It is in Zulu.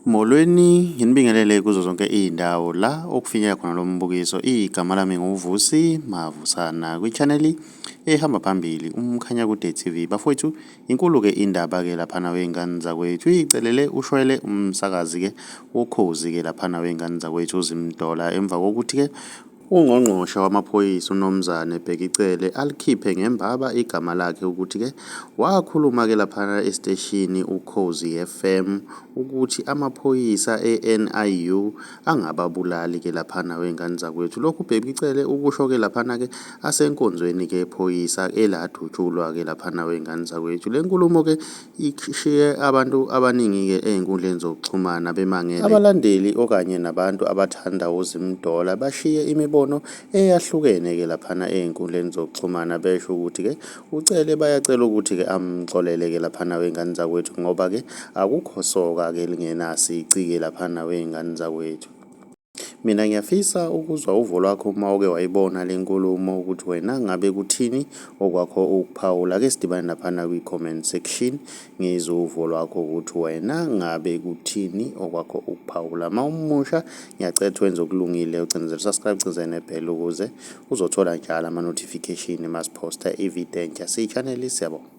Molweni, nginibingelele kuzo zonke iy'ndawo la okufinyeka khona lo mbukiso. Igama lami nguVusi Mavusana kwi-channel ehamba phambili uMkhanyakude TV. Bafowethu, inkulu-ke indaba-ke laphana wey'ngane zakwethu. Icelele ushwele umsakazi-ke wokhozi-ke laphana wey'ngane zakwethu uZimdola emva kokuthi-ke UNgqongqoshe wamaPhoyisa uMnumzane Bheki Cele alikhiphe ngembaba igama lakhe ukuthi-ke wakhuluma-ke laphana esiteshini Ukhozi FM ukuthi amaphoyisa e-NIU angababulali-ke laphana wey'ngane zakwethu. Lokhu uBheki Cele ukusho-ke laphana-ke asenkonzweni-ke yephoyisa eladutshulwa-ke laphana wey'ngane zakwethu. Le nkulumo-ke Ishiye abantu abaningi-ke ey'nkundleni zokuxhumana bemangele. Abalandeli okanye nabantu abathanda uZimdollar bashiye imibono eyahlukene-ke laphana ey'nkundleni zokuxhumana besho ukuthi-ke uCele bayacela ukuthi-ke amxolele-ke laphana wey'ngane zakwethu ngoba-ke akukho soka-ke elingenasici-ke laphana wey'ngane zakwethu. Mina ngiyafisa ukuzwa uvo lwakho uma uke wayibona le nkulumo ukuthi wena ngabe kuthini okwakho ukuphawula. Ake sidibane laphana kwi-comment section ngizwe uvo lwakho ukuthi wena ngabe kuthini okwakho ukuphawula. Uma umusha ngiyacela ukuthi wenze okulungile ucindezele subscribe ucindezele nebhele ukuze uzothola njalo ama-notification uma siphosta ividiyo entsha. Siyi-channel siyabonga.